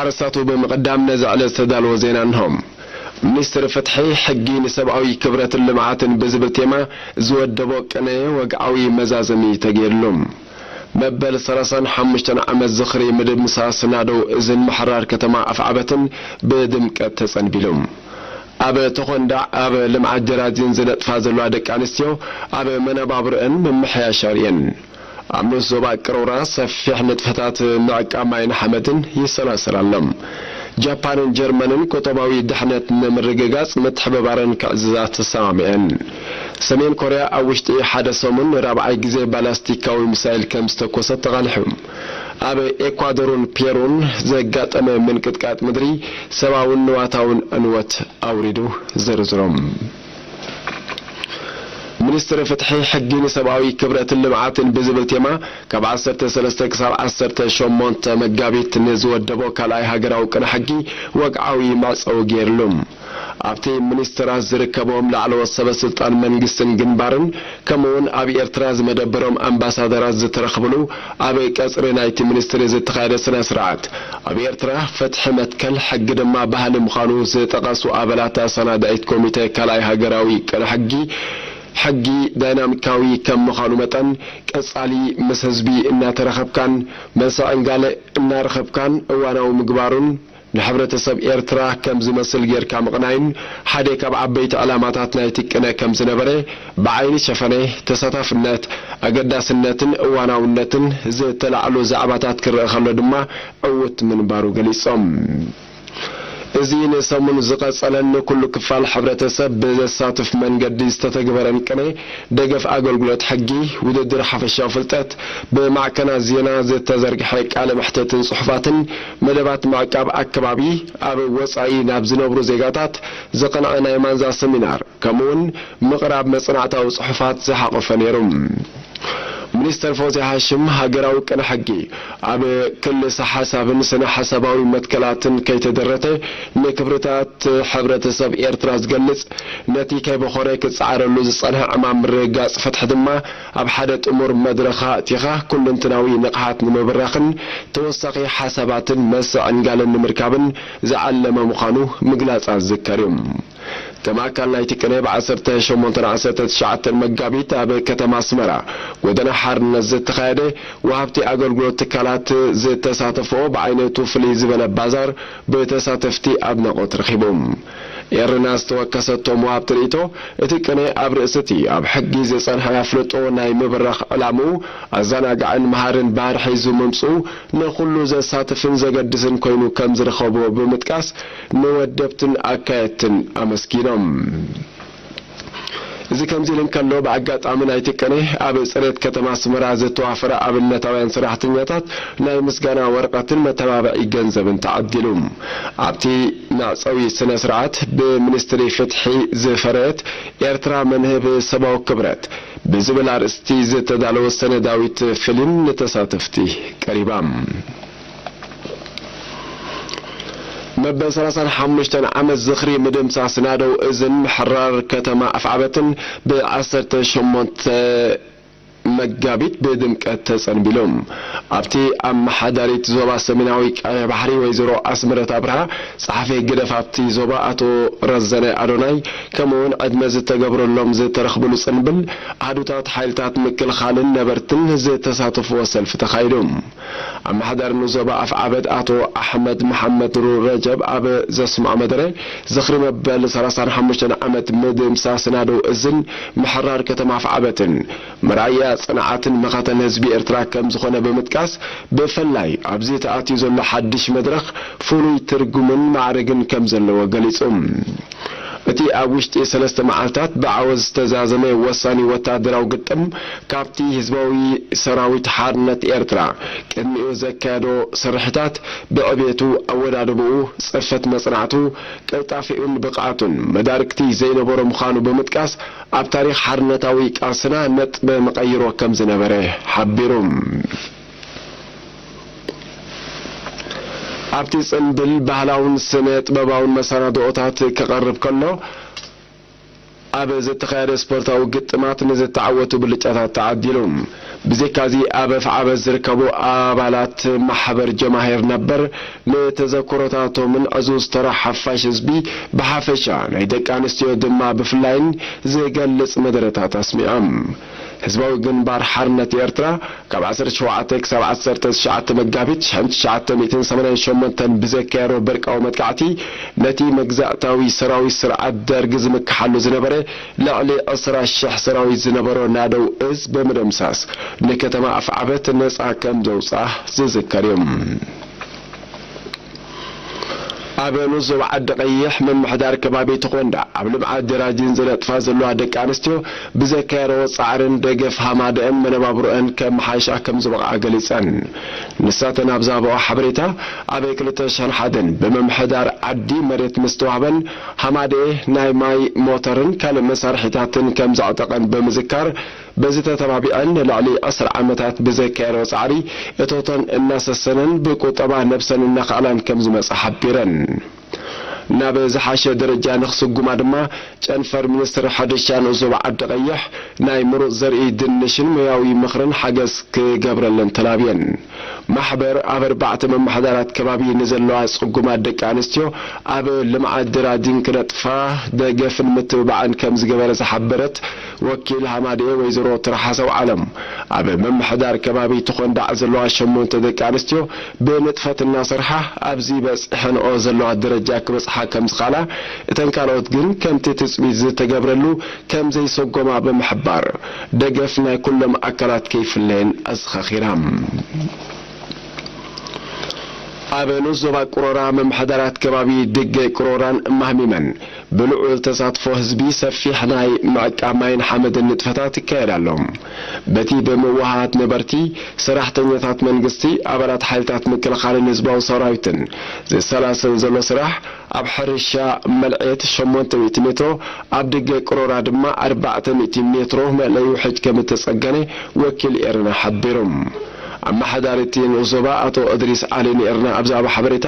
ኣርእስታቱ ብምቕዳም ነዚ ዕለት ዝተዳለወ ዜና እንሆ። ሚኒስትሪ ፍትሒ፣ ሕጊ ንሰብኣዊ ክብረትን ልምዓትን ብዝብል ቴማ ዝወደቦ ቅነ ወግዓዊ መዛዘሚ ተገይርሉ። መበል ሰላሳን ሓሙሽተን ዓመት ዝኽሪ ምድምሳስ ናደው እዝን ምሕራር ከተማ ኣፍዓበትን ብድምቀት ተጸንቢሉ። ኣብ ተኾንዳዕ ኣብ ልምዓት ጀራዚን ዝነጥፋ ዘለዋ ደቂ ኣንስትዮ ኣብ መነባብሮአን ምምሕያሽ ኣርእየን። ኣብ ንኡስ ዞባ ቅሮራ ሰፊሕ ንጥፈታት ምዕቃብ ማይን ሓመድን ይሰላሰል ኣሎ። ጃፓንን ጀርመንን ቁጠባዊ ድሕነት ንምርግጋጽ ምትሕብባረን ክዕዝዛ ተሰማሚዐን። ሰሜን ኮርያ ኣብ ውሽጢ ሓደ ሰሙን ንራብዓይ ግዜ ባላስቲካዊ ሚሳይል ከም ዝተኮሰት ተቓሊሑ። ኣብ ኤኳዶርን ፔሩን ዘጋጠመ ምንቅጥቃጥ ምድሪ ሰብኣውን ንዋታውን ዕንወት ኣውሪዱ። ዝርዝሮም። ሚኒስትሪ ፍትሒ፣ ሕጊ ንሰብኣዊ ክብረትን ልምዓትን ብዝብል ቴማ ካብ ዓሰርተ ሰለስተ ክሳብ ዓሰርተ ሸሞንተ መጋቢት ንዝወደቦ ካልኣይ ሃገራዊ ቅነ ሕጊ ወግዓዊ መዕጸዊ ገይርሉ። ኣብቲ ሚኒስትራት ዝርከቦም ላዕለዎት ሰበ ስልጣን መንግስትን ግንባርን፣ ከምኡ እውን ኣብ ኤርትራ ዝመደበሮም ኣምባሳደራት ዝተረኽብሉ ኣብ ቀጽሪ ናይቲ ሚኒስትሪ ዝተኻየደ ስነ ስርዓት፣ ኣብ ኤርትራ ፍትሒ መትከል፣ ሕጊ ድማ ባህሊ ምዃኑ ዝጠቐሱ ኣባላት ኣሰናዳኢት ኮሚተ ካልኣይ ሃገራዊ ቅነ ሕጊ፣ ሕጊ ዳይናሚካዊ ከም ምዃኑ መጠን፣ ቀጻሊ ምስ ህዝቢ እናተራኸብካን መስዕንጋለ እናረኸብካን እዋናዊ ምግባሩን፣ ንሕብረተሰብ ኤርትራ ከም ዝመስል ጌርካ ምቕናይን ሓደ ካብ ዓበይቲ ዕላማታት ናይቲ ቅነ ከም ዝነበረ ብዓይኒ ሸፈነ፣ ተሳታፍነት፣ ኣገዳስነትን እዋናውነትን ዝተላዕሉ ዛዕባታት ክረአ ከሎ ድማ ዕዉት ምንባሩ ገሊጾም። እዚ ንሰሙን ዝቐጸለን ንኩሉ ክፋል ሕብረተሰብ ብዘሳትፍ መንገዲ ዝተተግበረን ቅነ ደገፍ ኣገልግሎት ሕጊ፣ ውድድር ሓፈሻዊ ፍልጠት፣ ብማዕከናት ዜና ዝተዘርግሐ ቃለ መሕትትን ጽሑፋትን፣ መደባት ምዕቃብ ኣከባቢ፣ ኣብ ወጻኢ ናብ ዝነብሩ ዜጋታት ዘቐንዐ ናይ ማንዛ ሰሚናር፣ ከምኡውን ምቕራብ መጽናዕታዊ ጽሑፋት ዝሓቖፈ ነይሩ። ሚኒስተር ፎዝያ ሃሽም፣ ሃገራዊ ቅነ ሕጊ ኣብ ክልሰ ሓሳብን ስነ ሓሳባዊ መትከላትን ከይተደረተ፣ ንክብርታት ሕብረተሰብ ኤርትራ ዝገልጽ፣ ነቲ ከይበኾረ ክጸዓረሉ ዝጸንሐ ዕማም ምርግጋጽ ፍትሒ ድማ ኣብ ሓደ ጥሙር መድረኽ ኣእቲኻ ኩለንትናዊ ንቕሓት ንምብራኽን ተወሳኺ ሓሳባትን መስዕንጋልን ንምርካብን ዝዓለመ ምዃኑ ምግላጻ ዝዝከር እዩ። ከም ኣካል ናይቲ ቅነ፣ ብ ዓሰርተ ሸሞንተን ዓሰርተ ትሽዓተን መጋቢት ኣብ ከተማ ኣስመራ ጎደና ሓርነት ዝተኻየደ፣ ወሃብቲ ኣገልግሎት ትካላት ዝተሳተፍኦ ብዓይነቱ ፍልይ ዝበለ ባዛር ብተሳተፍቲ ኣድናቖት ረኺቡ። ኤረና ዝተወከሰቶም ወሃብቲ ርእይቶ፣ እቲ ቅነ ኣብ ርእሲ እቲ ኣብ ሕጊ ዝጸንሐ ኣፍልጦ ናይ ምብራኽ ዕላምኡ፣ ኣዘናጋዕን መሃርን ባህሪ ሒዙ ምምጽኡ፣ ንኹሉ ዘሳትፍን ዘገድስን ኮይኑ ከም ዝረኸብዎ ብምጥቃስ፣ ንወደብትን ኣካየድትን ኣመስጊኖም። እዚ ከምዚ ኢሉ እንከሎ፣ ብኣጋጣሚ ናይቲ ቅነ ኣብ ጽሬት ከተማ ኣስመራ ዝተዋፈረ ኣብነታውያን ሰራሕተኛታት ናይ ምስጋና ወረቐትን መተባብዒ ገንዘብን ተዓዲሉ። ኣብቲ መዕጸዊ ስነ ስርዓት፣ ብሚኒስትሪ ፍትሒ ዝፈረየት ኤርትራ መንህብ ሰብኣዊ ክብረት ብዝብል ኣርእስቲ ዝተዳለወ ሰነዳዊት ፊልም ንተሳተፍቲ ቀሪባ። መበል ሰላሳን ሓሙሽተን ዓመት ዝኽሪ ምድምሳስ ናደው እዝን ምሕራር ከተማ ኣፍዓበትን ብ ዓሰርተ ሸሞንተ መጋቢት ብድምቀት ተጸንቢሉ። ኣብቲ ኣመሓዳሪት ዞባ ሰሜናዊ ቀይሕ ባሕሪ ወይዘሮ ኣስመረት ኣብርሃ፣ ጸሓፊ ህግደፍ ኣብቲ ዞባ ኣቶ ረዘነ ኣዶናይ፣ ከምኡ'ውን ዕድመ ዝተገብረሎም ዝተረኽብሉ ጽንብል፣ ኣሃዱታት ሓይልታት ምክልኻልን ነበርትን ዝተሳተፍዎ ሰልፊ ተኻይዱ። ኣመሓዳሪ ንዞባ ኣፍዓበት ኣቶ ኣሕመድ መሓመድ ሩር ረጀብ ኣብ ዘስምዖ መደረ፣ ዝኽሪ መበል ሰላሳን ሓሙሽተን ዓመት ምድምሳስ ናደው እዝን ምሕራር ከተማ ኣፍዓበትን መርኣያ ጽንዓትን መኸተን ህዝቢ ኤርትራ ከም ዝኾነ ብምጥቃስ፣ ብፍላይ ኣብዚ ተኣትዩ ዘሎ ሓድሽ መድረኽ ፍሉይ ትርጉምን ማዕርግን ከም ዘለዎ ገሊጹ። እቲ ኣብ ውሽጢ ሰለስተ መዓልታት ብዓወት ዝተዛዘመ ወሳኒ ወተሃደራዊ ግጥም፣ ካብቲ ህዝባዊ ሰራዊት ሓርነት ኤርትራ ቅድሚኡ ዘካየዶ ስርሒታት፣ ብዕቤቱ፣ ኣወዳድብኡ፣ ጽፈት መጽናዕቱ፣ ቅልጣፌኡን ብቕዓቱን መዳርግቲ ዘይነበሮ ምዃኑ ብምጥቃስ፣ ኣብ ታሪኽ ሓርነታዊ ቃልስና ነጥበ መቐይሮ ከም ዝነበረ ሓቢሩ። ኣብቲ ጽንብል፣ ባህላውን ስነ ጥበባውን መሰናድኦታት ክቐርብ ከሎ፣ ኣብ ዝተኻየደ ስፖርታዊ ግጥማት ንዝተዓወቱ ብልጫታት ተዓዲሉ። ብዘይካዚ ኣብ ኣፍዓበት ዝርከቡ ኣባላት ማሕበር ጀማሂር ነበር ንተዘክሮታቶምን ዕዙዝ ተራ ሓፋሽ ህዝቢ ብሓፈሻ ናይ ደቂ ኣንስትዮ ድማ ብፍላይን ዝገልጽ መደረታት ኣስሚዖም። ህዝባዊ ግንባር ሓርነት ኤርትራ ካብ ዓሰርተ ሸውዓተ ክሳብ ዓሰርተ ትሽዓተ መጋቢት ሺሕ ትሽዓተ ሚእትን ሰማንያን ሸሞንተን ብዘካየዶ በርቃዊ መጥቃዕቲ ነቲ መግዛእታዊ ሰራዊት ስርዓት ደርግ ዝምክሓሉ ዝነበረ ልዕሊ ዕስራ ሽሕ ሰራዊት ዝነበሮ ናደው እዝ ብምድምሳስ ንከተማ ኣፍዓበት ነጻ ከም ዘውጽኣ ዝዝከር እዩ። ኣብ ንኡስ ዞባ ዓዲ ቀይሕ ምምሕዳር ከባቢ ተኾንዳ ኣብ ልምዓት ጀራዲን ዝነጥፋ ዘለዋ ደቂ ኣንስትዮ ብዘካየደኦ ጻዕርን ደገፍ ሃማደአን መነባብሮአን ከመሓይሻ ከም ዝበቕዓ ገሊጸን። ንሳተን ኣብ ዝሃበኦ ሓበሬታ ኣብ ክልተ ሽሕን ሓደን ብምምሕዳር ዓዲ መሬት ምስ ተዋህበን ሃማደኤ ናይ ማይ ሞተርን ካልእ መሳርሒታትን ከም ዘዕጠቐን ብምዝካር በዚ ተተባቢዐን ንልዕሊ ዕስራ ዓመታት ብዘካየደኦ ጻዕሪ እቶተን እናሰሰነን ብቁጠባ ነብሰን እናኸኣላን ከም ዝመጻ ሓቢረን። ናብ ዝሓሸ ደረጃ ንኽስጉማ ድማ ጨንፈር ሚኒስትሪ ሕርሻ ንኡስ ዞባ ዓዲ ቀይሕ ናይ ምሩፅ ዘርኢ ድንሽን ሞያዊ ምኽርን ሓገዝ ክገብረለን ተላብየን። ማሕበር ኣብ ኣርባዕተ መመሓዳራት ከባቢ ንዘለዋ ጽጉማት ደቂ ኣንስትዮ ኣብ ልምዓት ድራዲን ክነጥፋ ደገፍን ምትብባዕን ከም ዝገበረ ዝሓበረት ወኪል ሃማደኤ ወይዘሮ ትርሓሰው ዓለም፣ ኣብ ምምሕዳር ከባቢ ተኾንዳዕ ዘለዋ ሸሞንተ ደቂ ኣንስትዮ ብንጥፈት እናሰርሓ ኣብዚ በጺሐንኦ ዘለዋ ደረጃ ክበጽሓ ከም ዝኽኣላ፣ እተን ካልኦት ግን ከምቲ ትጽቢት ዝተገብረሉ ከም ዘይሰጎማ ብምሕባር፣ ደገፍ ናይ ኩሎም ኣካላት ከይፍለየን ኣዘኻኺራ። ኣብ ንኡስ ዞባ ቅሮራ ምምሕዳራት ከባቢ ድገ ቅሮራን ማህሚመን ብልዑል ተሳትፎ ህዝቢ ሰፊሕ ናይ ምዕቃብ ማይን ሓመድን ንጥፈታት ይካየድ ኣሎ። በቲ ብምውሃሃድ ነበርቲ፣ ሰራሕተኛታት መንግስቲ፣ ኣባላት ሓይልታት ምክልኻልን ህዝባዊ ሰራዊትን ዝሰላሰል ዘሎ ስራሕ፣ ኣብ ሕርሻ መልዔት ሸሞንተ ሚእቲ ሜትሮ፣ ኣብ ድገ ቅሮራ ድማ ኣርባዕተ ሚእቲ ሜትሮ መእለዩ ሕጅ ከም እተጸገነ ወኪል ኤረና ሓቢሩ። ኣመሓዳሪ እቲ ንኡስ ዞባ ኣቶ እድሪስ ዓሊ ንኤረና ኣብ ዝሃቦ ሓበሬታ፣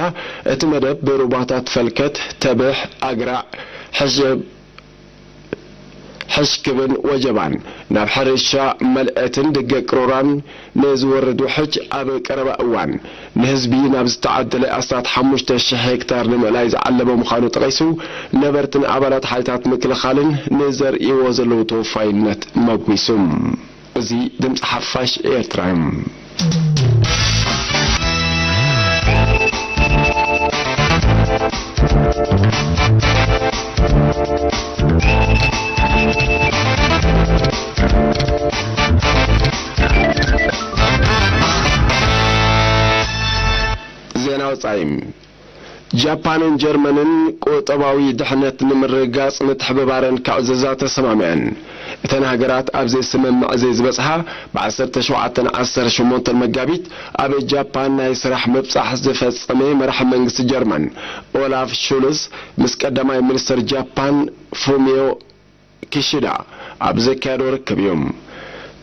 እቲ መደብ ብሩባታት ፈልከት፣ ተብሕ፣ ኣግራዕ፣ ሕሸብ፣ ሕሽክብን ወጀባን ናብ ሕርሻ መልዐትን ድገ ቅሮራን ንዝወርድ ውሕጅ ኣብ ቀረባ እዋን ንህዝቢ ናብ ዝተዓደለ ኣስታት ሓሙሽተ ሽሕ ሄክታር ንምእላይ ዝዓለመ ምዃኑ ጠቒሱ፣ ነበርትን ኣባላት ሓይልታት ምክልኻልን ንዘርእይዎ ዘለዉ ተወፋይነት መጒሱ። እዚ ድምፂ ሓፋሽ ኤርትራ እዩ። ዜና ወጻኢ። ጃፓንን ጀርመንን ቁጠባዊ ድሕነት ንምርግጋጽ ምትሕብባረን ክዕዝዛ ተሰማሚዐን። እተን ሃገራት ኣብዚ ስምምዕ እዚ ዝበጽሓ፣ ብ ዓሰርተ ሸውዓተን ዓሰርተ ሸሞንተን መጋቢት ኣብ ጃፓን ናይ ስራሕ ምብጻሕ ዝፈጸመ መራሒ መንግስቲ ጀርመን ኦላፍ ሹልዝ ምስ ቀዳማይ ሚኒስተር ጃፓን ፉሚዮ ኪሺዳ ኣብ ዘካየዶ ርክብ እዩ።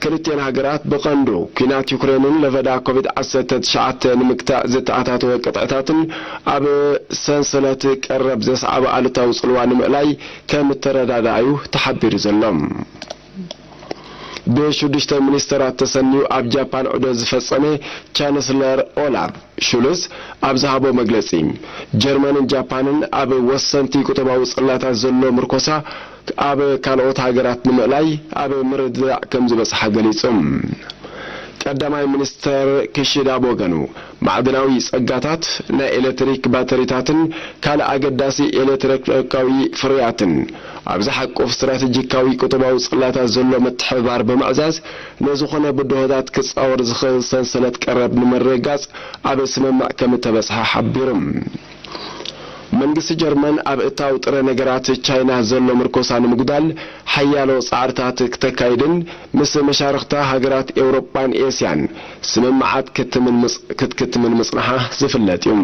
ክልቲኤን ሃገራት ብቐንዱ ኲናት ዩክሬንን ለበዳ ኮቪድ ዓሰርተ ትሽዓተ ንምግታእ ዝተኣታተወ ቅጥዕታትን ኣብ ሰንሰለት ቀረብ ዘስዓበ ኣሉታዊ ጽልዋ ንምእላይ ከም እተረዳድኣዩ ተሓቢሩ ዘሎ። ብሽዱሽተ ሚኒስተራት ተሰንዩ ኣብ ጃፓን ዑደት ዝፈጸመ ቻንስለር ኦላፍ ሹልዝ ኣብ ዝሃቦ መግለጺ፣ ጀርመንን ጃፓንን ኣብ ወሰንቲ ቁጠባዊ ጽላታት ዘሎ ምርኮሳ ኣብ ካልኦት ሃገራት ንምእላይ ኣብ ምርድዳእ ከም ዝበጽሓ ገሊጹ። ቀዳማይ ሚኒስተር ኪሺዳ ብወገኑ፣ ማዕድናዊ ጸጋታት፣ ናይ ኤሌክትሪክ ባተሪታትን ካልእ ኣገዳሲ ኤሌክትሪካዊ ፍርያትን ኣብ ዝሓቁፍ ስትራተጂካዊ ቁጠባዊ ጽላታት ዘሎ ምትሕብባር ብምዕዛዝ፣ ንዝኾነ ብድሆታት ክጻወር ዝኽእል ሰንሰለት ቀረብ ንምርግጋጽ ኣብ ስምምዕ ከም እተበጽሐ ሓቢሩ። መንግስቲ ጀርመን ኣብ እታው ጥረ ነገራት ቻይና ዘሎ ምርኮሳ ንምጉዳል ሓያሎ ጻዕርታት ክተካይድን ምስ መሻርኽታ ሃገራት ኤውሮጳን ኤስያን ስምምዓት ክትምን ምጽ-፣ ክትክትምን ምጽንሓ ዝፍለጥ እዩ።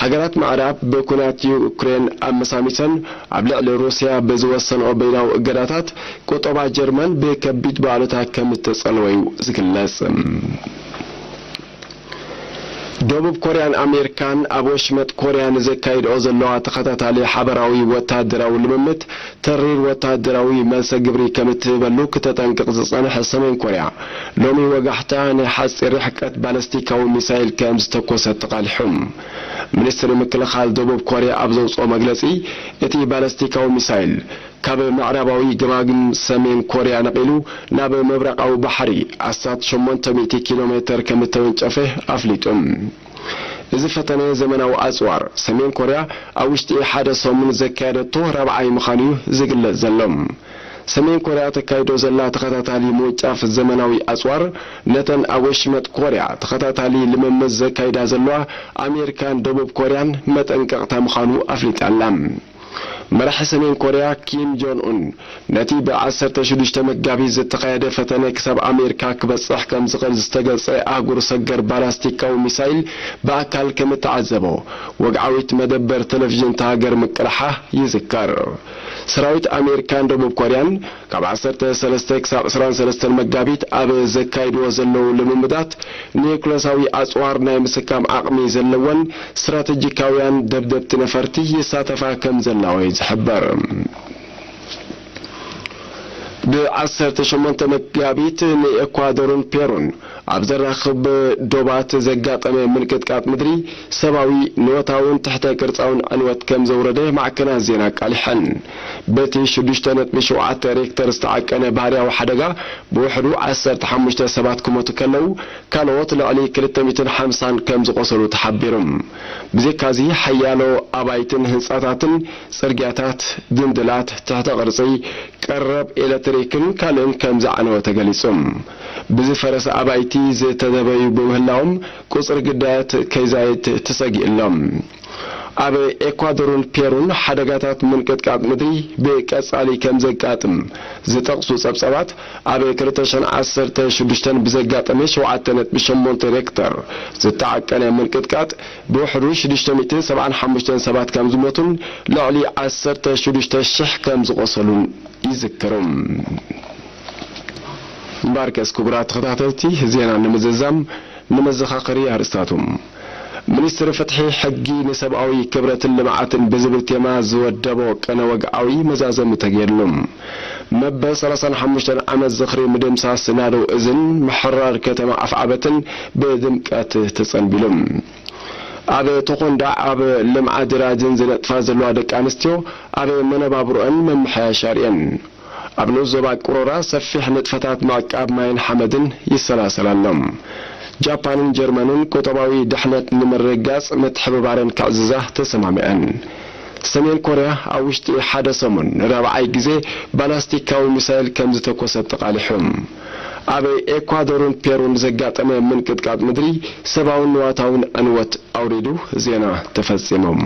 ሃገራት ምዕራብ ብኲናት ዩክሬን ኣመሳሚሰን ኣብ ልዕሊ ሩስያ ብዝወሰንኦ በይናዊ እገዳታት ቁጠባ ጀርመን ብከቢድ ባእሉታ ከም እተጸልወ እዩ ዝግለጽ። ደቡብ ኮርያን ኣሜሪካን ኣብ ወሽመጥ ኮርያ ንዘካይድኦ ዘለዋ ተኸታታሊ ሓበራዊ ወተሃደራዊ ልምምድ ተሪር ወተሃደራዊ መልሰ ግብሪ ከም እትህበሉ ክተጠንቅቕ ዝጸንሐ ሰሜን ኮርያ፣ ሎሚ ወጋሕታ ናይ ሓጺር ርሕቀት ባለስቲካዊ ሚሳይል ከም ዝተኮሰት ተቓሊሑ። ሚኒስትሪ ምክልኻል ደቡብ ኮርያ ኣብ ዘውጽኦ መግለጺ፣ እቲ ባለስቲካዊ ሚሳይል ካብ ምዕራባዊ ገማግም ሰሜን ኮርያ ነቒሉ ናብ ምብራቓዊ ባሕሪ ኣስታት ሸሞንተ ሚእቲ ኪሎ ሜተር ከም እተወንጨፈ ኣፍሊጡ። እዚ ፈተነ ዘመናዊ ኣጽዋር ሰሜን ኮርያ ኣብ ውሽጢ ሓደ ሰሙን ዘካየደቶ ራብዓይ ምዃኑ እዩ ዝግለጽ ዘሎ። ሰሜን ኮርያ ተካይዶ ዘላ ተኸታታሊ ምውንጫፍ ዘመናዊ ኣጽዋር ነተን ኣብ ወሽመጥ ኮርያ ተኸታታሊ ልምምድ ዘካይዳ ዘለዋ ኣሜሪካን ደቡብ ኮርያን መጠንቀቕታ ምዃኑ ኣፍሊጣ ኣላ። መራሒ ሰሜን ኮርያ ኪም ጆን ኡን ነቲ ብ ዓሰርተ ሽዱሽተ መጋቢት ዝተኻየደ ፈተነ ክሳብ ኣሜሪካ ክበጽሕ ከም ዝኽእል ዝተገልጸ ኣህጉር ሰገር ባላስቲካዊ ሚሳይል ብኣካል ከም እተዓዘቦ ወግዓዊት መደበር ቴሌቪዥን እታ ሃገር ምቅላሓ ይዝከር። ሰራዊት ኣሜሪካን ደቡብ ኮርያን ካብ ዓሰርተ ሰለስተ ክሳብ ዕስራን ሰለስተን መጋቢት ኣብ ዘካይድዎ ዘለዉ ልምምዳት፣ ኒዩክለሳዊ ኣጽዋር ናይ ምስካም ዓቕሚ ዘለወን ስትራተጂካውያን ደብደብቲ ነፈርቲ ይሳተፋ ከም ዘለዋ እዩ ዝሕበር። ብ ዓሰርተ ሸሞንተ መጋቢት ንኤኳዶርን ፔሩን ኣብ ዘራኽብ ዶባት ዘጋጠመ ምንቅጥቃጥ ምድሪ ሰብኣዊ፣ ንወታውን ትሕተ ቅርጻውን ዕንወት ከም ዘውረደ ማዕከናት ዜና ኣቃሊሐን። በቲ ሽዱሽተ ነጥቢ ሸውዓተ ሬክተር ዝተዓቀነ ባህርያዊ ሓደጋ ብውሕዱ ዓሰርተ ሓሙሽተ ሰባት ክሞቱ ከለዉ፣ ካልኦት ልዕሊ ክልተ ሚእትን ሓምሳን ከም ዝቖሰሉ ተሓቢሩ። ብዘይካዚ ሓያሎ ኣባይትን ህንጻታትን፣ ጽርግያታት፣ ድንድላት፣ ትሕተ ቅርጺ፣ ቀረብ ኤለትሪክን ካልእን ከም ዝዓነወ ተገሊጹ። ብዝፈረሰ ኣባይቲ ዝተደበዩ ብምህላዎም ቁጽሪ ግዳያት ከይዛይድ ተሰጊኡ ኣሎ። ኣብ ኤኳዶርን ፔሩን ሓደጋታት ምንቅጥቃጥ ምድሪ ብቀጻሊ ከም ዘጋጥም ዝጠቕሱ ጸብጻባት፣ ኣብ ክልተ ሽሕን ዓሰርተ ሽዱሽተን ብዘጋጠመ ሸውዓተ ነጥቢ ሸሞንተ ሬክተር ዝተዓቀነ ምንቅጥቃጥ ብውሕዱ ሽዱሽተ ሚእትን ሰብዓን ሓሙሽተን ሰባት ከም ዝሞቱን ልዕሊ ዓሰርተ ሽዱሽተ ሽሕ ከም ዝቖሰሉን ይዝከሩ። እምበኣርከስ ክቡራት ተኸታተልቲ፣ ዜና ንምዝዛም ንመዘኻኸሪ ኣርእስታቱ። ሚኒስትሪ ፍትሒ፣ ሕጊ ንሰብኣዊ ክብረትን ልምዓትን ብዝብል ቴማ ዝወደቦ ቅነ ወግዓዊ መዛዘሚ ተገይርሉ። መበል ሰላሳን ሓሙሽተን ዓመት ዝኽሪ ምድምሳስ ናደው እዝን ምሕራር ከተማ ኣፍዓበትን ብድምቀት ተጸንቢሉ። ኣብ ተኾንዳ ኣብ ልምዓት ድራጅን ዝነጥፋ ዘለዋ ደቂ ኣንስትዮ ኣብ መነባብሮአን መመሓያሽ ኣርእየን። ኣብ ንኡስ ዞባ ቁሮራ ሰፊሕ ንጥፈታት ምዕቃብ ማይን ሓመድን ይሰላሰል ኣሎ። ጃፓንን ጀርመንን ቁጠባዊ ድሕነት ንምርግጋጽ ምትሕብባረን ክዕዝዛ ተሰማሚዐን። ሰሜን ኮርያ ኣብ ውሽጢ ሓደ ሰሙን ንራብዓይ ግዜ ባላስቲካዊ ሚሳይል ከም ዝተኮሰት ተቓሊሑ። ኣብ ኤኳዶርን ፔሩን ዘጋጠመ ምንቅጥቃጥ ምድሪ ሰብኣውን ንዋታውን ዕንወት ኣውሪዱ። ዜና ተፈጺሞም።